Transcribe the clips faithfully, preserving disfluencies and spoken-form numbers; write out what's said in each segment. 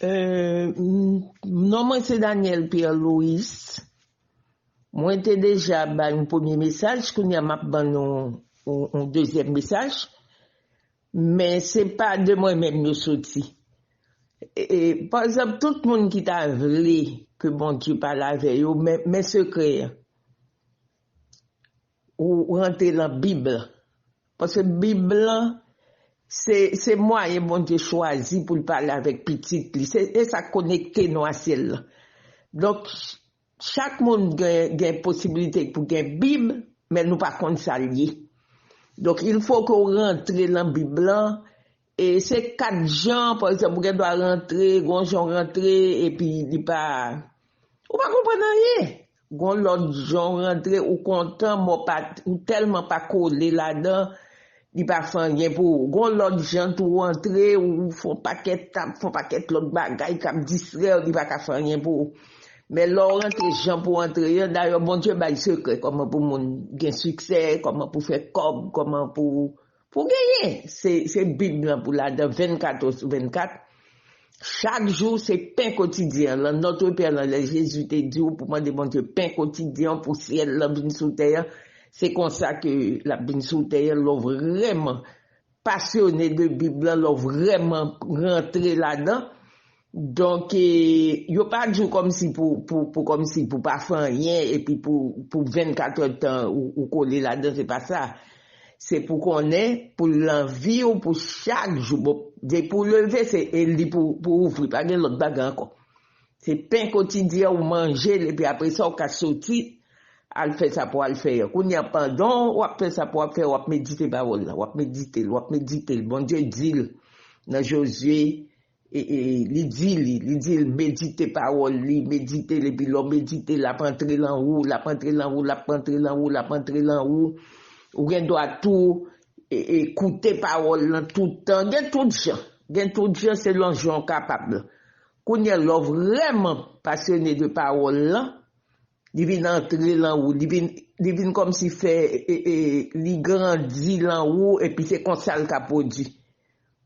Euh, m- non mwen se Daniel Pierre Louis. Mwen te deja bay yon premye mesaj, kounye a m ap ban nou yon, yon dezyèm mesaj. Men se pa de mwen menm yo soti. E, e, pa egzanp, tout moun ki ta vle ke Bondye pale avè yo, men, men sekrè an. Ou rantre nan Bib la. Paske Bib la, se, se mwayen Bondye chwazi pou l pale avèk pitit li. Se, e sa k konekte nou a syèl la. Donk, chak moun gen, gen posibilite pou gen Bib, men nou pa konn sa l ye. Donk, il faut ke w rantre nan Bib la. E se kat jan, pa egzanp, ou gen dwa rantre, gon jan w rantre, epi li pa, ou pa konprann anyen. Gon lòt jan w rantre, ou kontan, men w pa, ou tèlman pa kole ladan, li pa fè anyen pou ou. Gon lòt jan tou w antre, ou fè yon pakèt tap, fè yon pakèt lòt bagay k ap distrè w, li pa ka fè anyen pou ou. Men lè w rantre jan pou w antre an, dayè Bondye bay sekrè kòman pou moun gen siksè, kòman pou fè kòb, kòman pou, pou genyen. Se, se Bib lan pou ladan vennkat è sou vennkat. Chak jou, se pen kotidyen an. Nan Notre Père lan, lè Jezi te di w pou mande Bondye pen kotidyen an pou syèl lan vin sou tè an, se konsa ke l ap vin sou tè an, lè w vrèman pasyone de Bib lan, lè w vrèman rantre ladan. Donk, e, yo pa di w kòmsi pou, pou, pou, kòmsi pou pa fè anyen, epi pou, pou vennkat è tan ou, ou kole ladan, se pa sa. Se pou konnen, pou l nan vi w, pou chak jou. Bon, depi w leve, se e li pou, pou ouvri, pa gen lòt bagay ankò. Se pen kotidyen ou manje l, epi apre sa, ou ka soti, al fè sa pou al fè an. Kounye a, pandan w ap fè sa pou w ap fè, w ap medite pawòl la, w ap medite l, w ap medite l. Bondye di l nan Jozye, e, e, li di li, li di l medite pawòl li, medite l, epi lè w medite l, l ap antre lan ou, l ap antre lan ou, l ap antre lan ou, l ap antre lan ou. Ou gen dwa tou e, e, koute pawòl lan tout tan. Gen tout jan, gen tout jan selon jan w kapab. Kounye a, lè w vrèman pasyone de pawòl lan, li vin antre lan ou, li vin, li vin kòmsi fè, e, e, li grandi lan ou, epi se konsa l ka pwodui.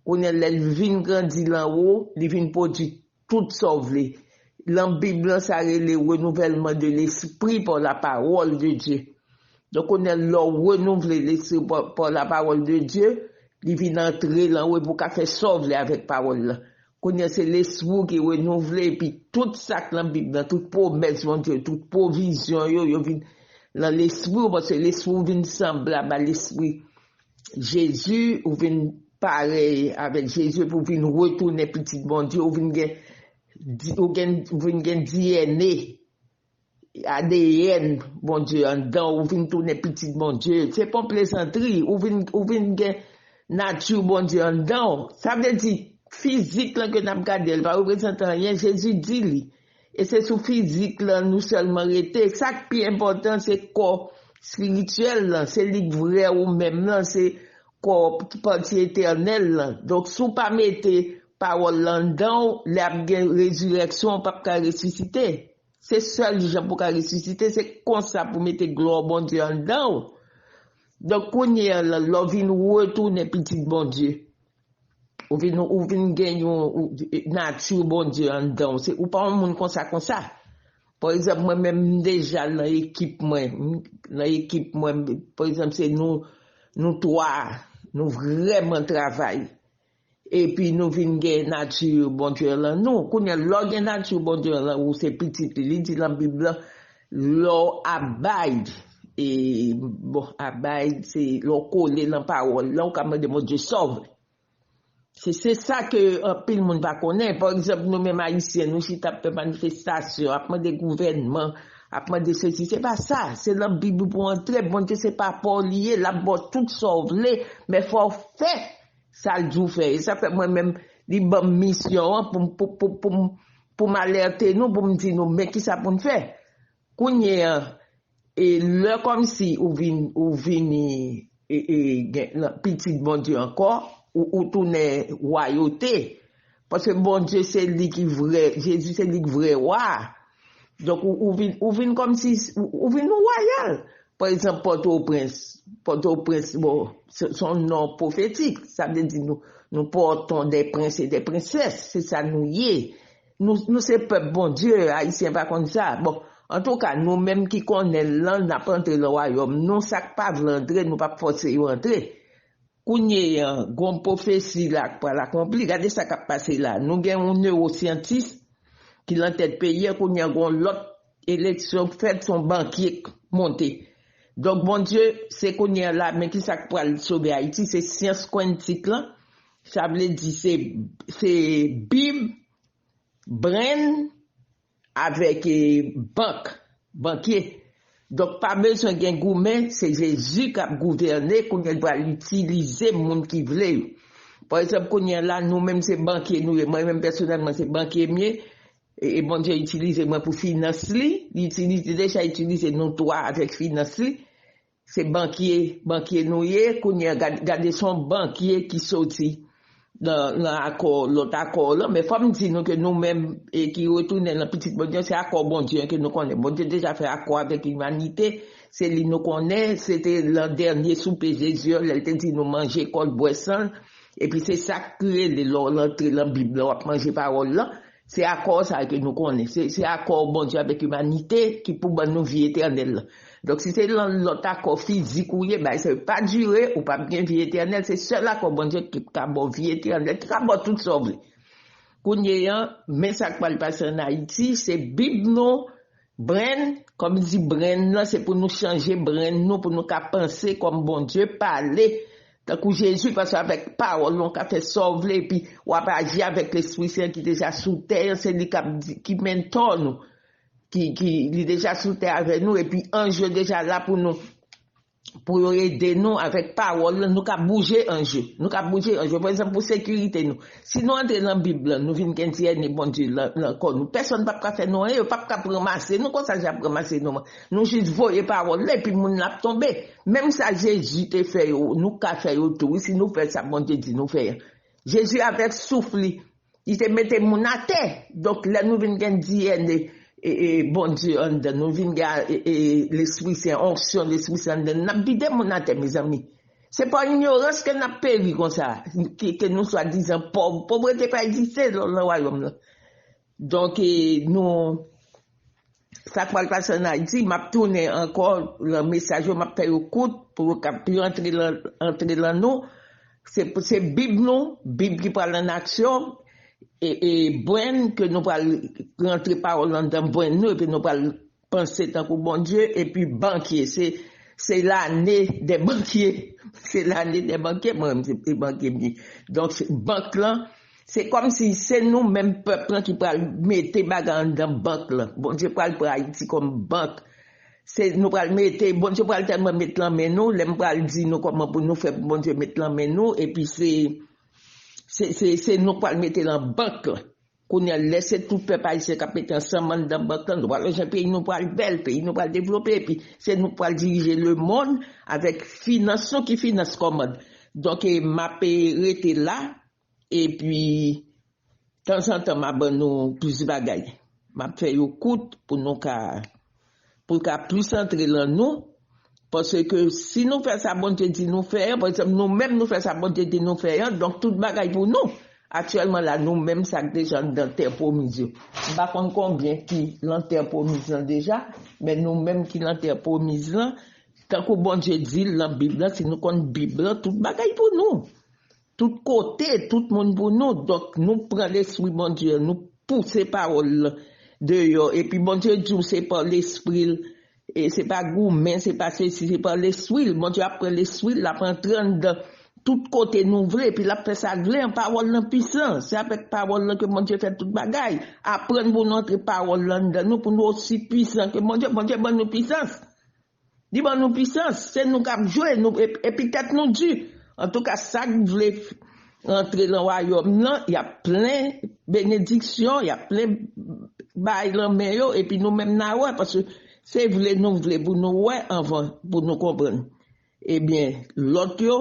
Kounye a, lè l vin grandi lan ou, li vin pwodui tout sa w vle. Lan Bib lan, sa rele renouvèlman de lespri pa la pawòl de Dye. Donk, kounye a, lè w renouvle lespri pa, pa la pawòl de Dye, li vin antre lan ou epi w ka fè sa w vle avèk pawòl lan. Kounye a, se lespri w ki renouvle, epi tout sa k lan Bib lan, tout pwomès Bondye, tout pwovizyon yo, yo vin lan lespri w, paske lespri w vin sanblab a lespri Jezi, ou vin parèy avèk Jezi, epi w vin retounen pitit Bondye, ou vin gen, di- ou gen, ou vin gen D N A, A D N Bondye anndan w, ou vin tounen pitit Bondye. Se pa yon plezantri, ou vin, ou vin gen nati Bondye anndan w. Sa vle di, fizik lan ke n ap gade, l pa reprezante anyen, Jezi di li. E se sou fizik lan nou sèlman rete. Sa k pi enpòtan, se kò espirityèl lan, se li k vrè ou menm lan, se kò ki pati etènèl lan. Donk, si w pa mete pawòl lan anndan w, lè ap gen rezirèksyon, w p ap ka resisite. Se sèl jan pou w ka resisite, se konsa pou mete glwa Bondye anndan w. Donk, kounye a, lè w vin retounen pitit Bondye, ou vin, ou vin gen yon ou- nati Bondye anndan w. Se, ou pa yon moun konsa, konsa. Pa egzanp, mwen menm, m deja nan ekip mwen. M- Nan ekip mwen, pa egzanp, se nou, nou twa, nou vrèman travay. Epi nou vin gen nati Bondye lan nou. Kounye a, lè w gen nati Bondye lan ou, se pitit li. Li di lan Bib lan, lè w abide, e, bon, abide, se lè w kole lan pawòl lan, ou ka mande Bondye sa w vle. Se, se sa ke anpil moun pa konnen. Pa egzanp, nou menm Ayisyen, nou chita ap fè manifestasyon, ap mande gouvènman, ap mande sesi. Se pa sa. Se lan Bib pou antre. Bondye se pa pa w li ye. L ap ba w tout sa w vle, men fò w fè sa l di w fè. E sa fè mwen menm, li ban m misyon an pou m, pou, pou, pou m, pou m alète nou, pou m di nou, men ki sa pou n fè. Kounye a, e lè kòmsi ou vin, ou vini, e, e, gen, nan, pitit Bondye ankò, ou, ou tounen wayote. Paske Bondye se li ki vrè, Jezi se li ki vrè wa. Donk, ou, ou vin, ou vin kòmsi, ou, ou vin yon wayal. Pa egzanp, Pòtoprens. Pòtoprens, bon, se, se yon non pwofetik. Sa vle di nou, nou pòton de prens e de prensès. Se sa nou ye. nou, nou se pèp Bondye, Ayisyen pa konn sa. Bon, antouka, nou menm ki konnen l lan, n ap antre nan wayòm nou, sa k pa vle antre, nou p ap fòse yo antre. Kounye a, gon pwofesi la k pral akonpli. Gade sa k ap pase la. Nou gen yon newosyantis ki lan tèt peyi a, kounye a gon lòt eleksyon k fèt, se yon bankye k monte. Donk, Bondye, se kounye a la, men ki sa k pral sove Ayiti, se syans kwantik lan. Sa vle di se, se Bib, brenn, avèk eh, bank, bankye. Donk, pa bezwen gen goumen, se Jezi k ap gouvène, kounye a l pral itilize moun ki vle yo. Pa egzanp, kounye a la, nou menm se bankye nou ye. Mwen menm pèsonèlman, se bankye m ye. E, e Bondye itilize mwen pou finans li. Li itilize, deja itilize nou twa avèk finans li. Se bankye, bankye nou ye. Kounye a, gad- gade, se yon bankye ki soti nan, nan akò, lòt akò lan. Men fò m di nou ke nou menm e ki retounen nan pitit Bondye, se akò Bondye ke nou konnen. Bondye deja fè akò avèk imanite. Se li nou konnen. Se te lan dènye soupe Jezi an, lè l te di nou manje kò l, bwè san l. Epi se sa k rele lè w rantre lan Bib lan, w ap manje pawòl lan. Se akò sa a ke nou konnen. Se, se akò Bondye avèk imanite ki pou ban nou vi etènèl lan. Donk, si se lan lòt akò fizik ou ye, bay sa yo pa dire, ou p ap gen vi etènèl. Se sèl akò Bondye ki ka ba w vi etènèl, ki ka ba w tout sa w vle. Kounye a, men sa k pral pase ann Ayiti, se Bib nou, brenn, kòm di brenn nan, se pou nou chanje brenn nou, pou nou ka panse kòm Bondye pale, tankou Jezi, paske avèk pawòl ou ka fè sa w vle, epi w ap aji avèk Lespri Sen ki deja sou tè a, se li k ap di, ki mentò nou, ki, ki, li deja sou tè avè nou, epi anj yo deja la pou nou, pou yo ede nou avèk pawòl lan, nou ka bouje anj yo, nou ka bouje anj yo, pa egzanp, pou sekirite nou. Si nou antre nan Bib lan, nou vin gen D N A Bondye lan, lan kò nou, pèsonn p ap ka fè nou anyen, yo p ap ka ranmase nou konsa jan y ap ranmase nou an. Nou jis voye pawòl la, epi moun nan ap tonbe. Menm sa Jezi te fè yo, nou ka fè yo tou wi. Si nou fè sa Bondye di nou fè an. Jezi avèk souf li, li te mete moun atè. Donk, lè nou vin gen D N A e, e, Bondye anndan nou, vin gen e, e, Lespri Sen, onksyon Lespri Sen anndan nou, n ap vide moun atè, mezanmi. Se pa inyorans ke n ap peri konsa, ke, ke nou swadizan pòv. Povrete pa egziste nan, nan wayòm lan. Donk, e, nou, sa k pral pase ann Ayiti, m ap tounen ankò lan mesaj yo, m ap fè yo kout pou yo ka pi antre lan, antre lan nou. Se, se Bib nou, Bib ki pral ann aksyon, e, e brenn ke nou pral rantre pawòl anndan brenn nou, epi nou pral panse tankou Bondye, epi bankye, se, se lane dè bankye. Se lane dè bankye, mwen menm se, se bankye m ye. Donk, se, bank lan, se kòmsi se nou menm pèp lan ki pral mete bagay anndan bank lan. Bondye pral pran Ayiti kòm bank. Se nou pral mete, Bondye pral tèlman met lan men nou, lè m pral di nou kòman pou nou fè pou Bondye met lan men nou, epi se, se, se, se nou k pral mete lan bank lan. Kounye a, lè se tout pèp ayisyen k ap mete ansanm anndan bank lan, nou pral wè jan peyi nou pral bèl, peyi nou pral devlope, epi se nou k pral dirije lemonn avèk finans nou ki finans kòmand. Donk, e, m ap, e, rete la, epi tanzantan m ap ban nou plis bagay. M ap fè yo kout pou nou ka, pou l ka plis antre lan nou. Paske si nou fè sa Bondye di nou fè an, pa egzanp, nou menm nou fè sa Bondye di nou fè an, donk tout bagay pou nou. Aktyèlman la, nou menm sa k deja anndan tè pwomiz yo. M pa konn konbyen ki lan tè pwomiz lan deja, men nou menm ki lan tè pwomiz lan, tankou Bondye di l lan Bib lan, si nou konn Bib lan, tout bagay pou nou. Tout kote, tout moun pou nou. Donk, nou pran Lespri Bondye an, nou pouse pawòl lan deyò. Epi Bondye di w se pa Lespri l, e se pa goumen, se pa sesi, se pa Lespri l. Bondye ap pran Lespri l, l ap antre anndan tout kote nou vle, epi l ap fè sa l vle an. Pawòl lan pwisan. Se avèk pawòl lan ke Bondye fè tout bagay. Aprann pou nou antre pawòl lan anndan nou, pou nou osi pwisan ke Bondye. Bondye ban nou pwisans. Li ban nou pwisans, se nou k ap jwe, nou, e, epi tèt nou di. Antouka, sa k vle f- rantre nan wayòm nan, y ap plen benediksyon, y ap plen bay lan men yo, epi nou menm n a wè, paske se vle nou vle pou nou wè anvan, pou nou konprann. Ebyen, lòt yo,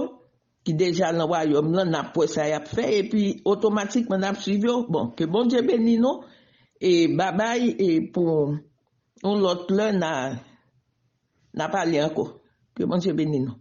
ki deja nan wayòm lan, n ap wè sa y ap fè, epi otomatikman n ap swiv yo. Bon, ke Bondye beni nou, e babay, e pou yon lòt lè, n a, n a pale ankò. Ke Bondye beni nou.